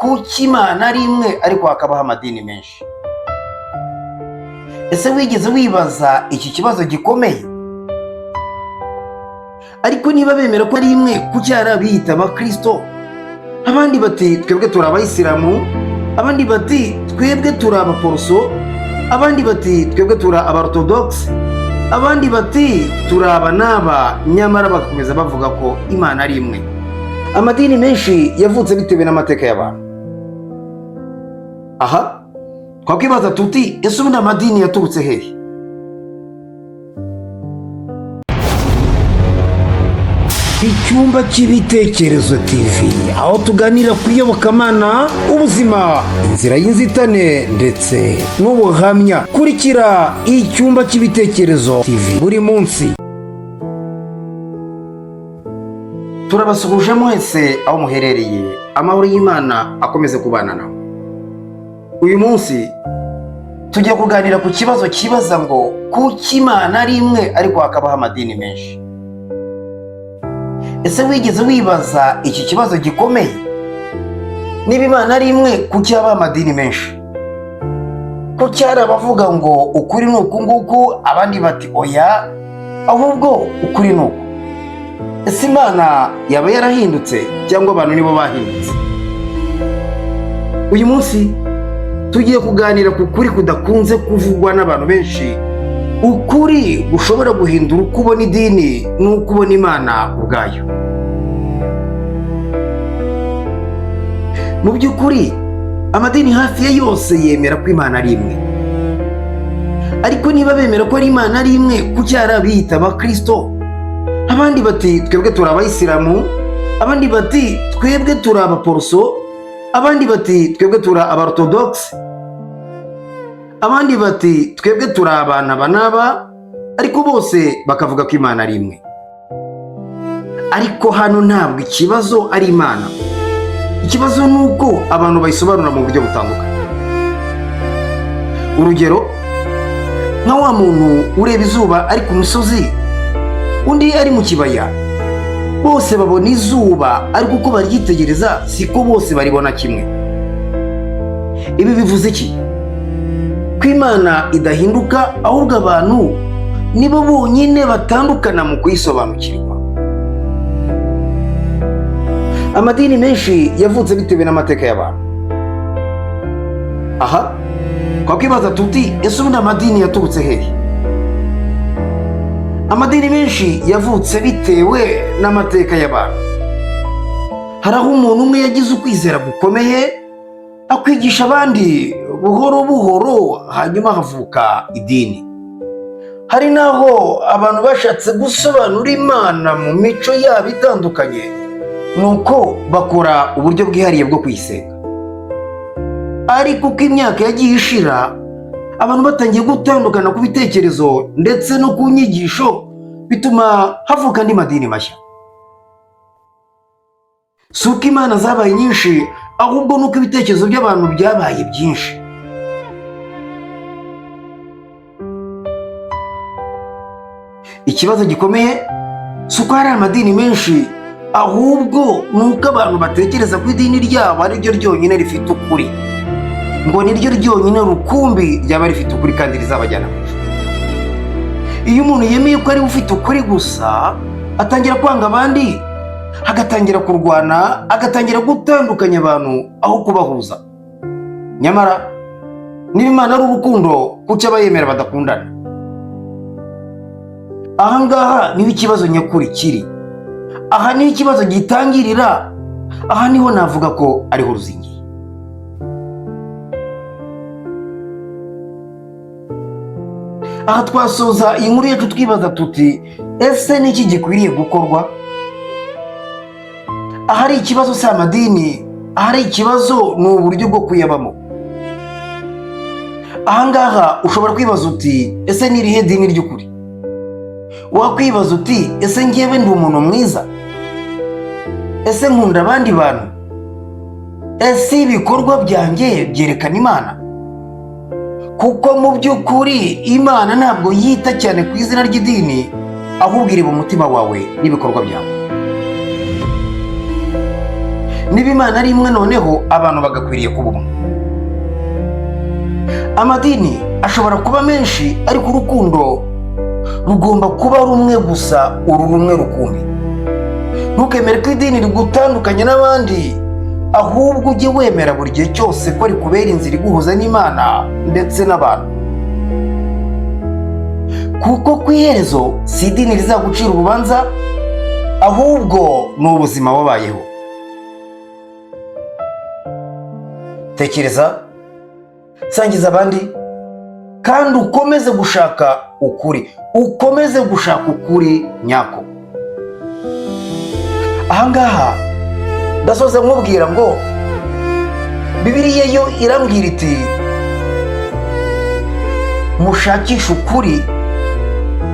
Kuki Imana ari imwe ariko hakabaho amadini menshi? Ese wigeze wibaza iki kibazo gikomeye? Ariko niba bemera ko ari imwe, kuki hari abiyita abakristo? Abandi bati: "Twebwe turi abayisilamu." Abandi bati: "Twebwe turi abaporoso." Abandi bati: "Twebwe turi abarotodogisi." Abandi bati: "Turi aba n'aba." Nyamara bagakomeza bavuga ko Imana ari imwe. Amadini menshi yavutse bitewe n'amateka y'abantu. Aha twakwibaza tuti: ese ubundi amadini yaturutse hehe? Icyumba cy'Ibitekerezo TV, aho tuganira ku iyobokamana, ubuzima, inzira y'inzitane ndetse n'ubuhamya. Kurikira Icyumba cy'Ibitekerezo TV buri munsi. Turabasuhuje mwese aho muherereye, amahoro y'Imana akomeze kubana nawe. Uyu munsi tujya kuganira ku kibazo kibaza ngo: kuki Imana ari imwe ariko hakabaho amadini menshi? Ese wigeze wibaza iki kibazo gikomeye? Niba Imana ari imwe, kuki habaho amadini menshi? Kuki hari abavuga ngo ukuri ni uku nguku, abandi bati: "Oya, ahubwo ukuri ni uku"? Ese Imana yaba yarahindutse cyangwa abantu nibo bahindutse? Uyu munsi tugiye kuganira ku kuri kudakunze kuvugwa n'abantu benshi, ukuri gushobora guhindura uko ubona idini n'uko ubona Imana ubwayo. Mu by'ukuri, amadini hafi ya yose yemera ko Imana ari imwe. Ariko niba bemera ko ari Imana ari imwe, kuki hari abiyita abakristo? Abandi bati: "Twebwe turi abayisilamu." Abandi bati: "Twebwe turi abaporoso." Abandi bati: "Twebwe turi abarotodogisi." Abandi bati: "Twebwe turi abana aba n'aba." Ariko bose bakavuga ko Imana ari imwe. Ariko hano ntabwo ikibazo ari Imana, ikibazo ni uko abantu bayisobanura mu buryo butandukanye. Urugero, nka wa muntu ureba izuba ari ku musozi, undi ari mu kibaya, bose babona izuba, ariko uko baryitegereza siko bose baribona kimwe. Ibi bivuze iki? Ko Imana idahinduka, ahubwo abantu nibo bonyine batandukana mu kuyisobanukirwa. Amadini menshi yavutse bitewe n'amateka y'abantu. Aha twakwibaza tuti: ese ubundi amadini yaturutse hehe? Amadini menshi yavutse bitewe n'amateka y'abantu. Hari aho umuntu umwe yagize ukwizera gukomeye, akwigisha abandi buhoro buhoro, hanyuma havuka idini. Hari n'aho abantu bashatse gusobanura Imana mu mico yabo itandukanye, nuko bakora uburyo bwihariye bwo kuyisenga. Ariko uko imyaka yagiye ishira, abantu batangiye gutandukana ku bitekerezo ndetse no ku nyigisho, bituma havuka andi madini mashya. Si uko imana zabaye nyinshi, ahubwo ni uko ibitekerezo by'abantu byabaye byinshi. Ikibazo gikomeye si uko hari amadini menshi, ahubwo ni uko abantu batekereza ko idini ryabo ari ryo ryonyine rifite ukuri, ngo ni ryo ryonyine rukumbi ryaba rifite ukuri kandi rizabajyana mu ijuru. Iyo umuntu yemeye ko ariwe ufite ukuri gusa, atangira kwanga abandi, agatangira kurwana, agatangira gutandukanya abantu aho kubahuza. Nyamara niba Imana ari urukundo, kuki abayemera badakundana? Aha ngaha niho ikibazo nyakuri kiri, aha niho ikibazo gitangirira, aha niho navuga ko ariho ruzingiye. Aha twasoza iyi nkuru yacu twibaza tuti: ese ni iki gikwiriye gukorwa? Ahari ikibazo si amadini, ahari ikibazo ni uburyo bwo kuyabamo. Aha ngaha ushobora kwibaza uti: ese ni irihe dini ry'ukuri? Wakwibaza uti: ese ngewe ndi umuntu mwiza? Ese nkunda abandi bantu? Ese ibikorwa byanjye byerekana Imana? Kuko mu by'ukuri Imana ntabwo yita cyane ku izina ry'idini, ahubwo ireba umutima wawe n'ibikorwa byawe. Niba Imana ari imwe, noneho abantu bagakwiriye kuba umwe. Amadini ashobora kuba menshi, ariko urukundo rugomba kuba rumwe gusa, uru rumwe rukumbi. Ntukemere ko idini rigutandukanya n'abandi, ahubwo ujye wemera buri gihe cyose ko rikubera inzira iguhuza n'Imana ndetse n'abantu, kuko ku iherezo si idini rizagucira urubanza, ahubwo ni ubuzima wabayeho. Tekereza, sangiza abandi, kandi ukomeze gushaka ukuri, ukomeze gushaka ukuri nyako. Ahangaha ndasoza nkubwira ngo Bibiliya yo irambwira iti: "Mushakishe ukuri,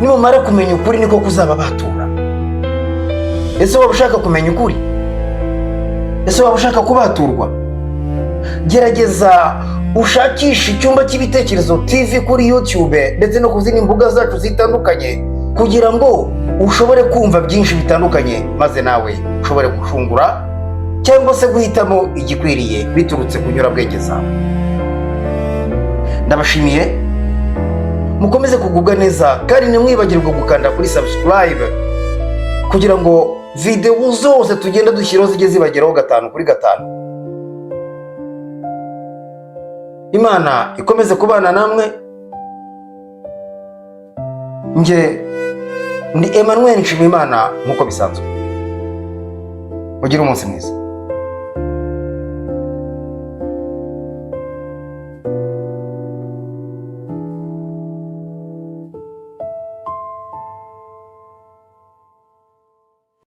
nimumara kumenya ukuri niko kuzababatura." Ese waba ushaka kumenya ukuri? Ese waba ushaka kubaturwa? Gerageza ushakishe Icyumba cy'Ibitekerezo TV kuri YouTube ndetse no ku zindi mbuga zacu zitandukanye, kugira ngo ushobore kumva byinshi bitandukanye, maze nawe ushobore gucungura cyangwa se guhitamo igikwiriye biturutse ku nyurabwenge zawe. Ndabashimiye, mukomeze kugubwa neza, kandi ntimwibagirwe gukanda kuri subscribe kugira ngo videwo zose tugenda dushyiraho zijye zibageraho gatanu kuri gatanu. Imana ikomeze kubana namwe. Nge ni Emmanuel Nshimiyimana nk'uko bisanzwe. Mugire umunsi mwiza.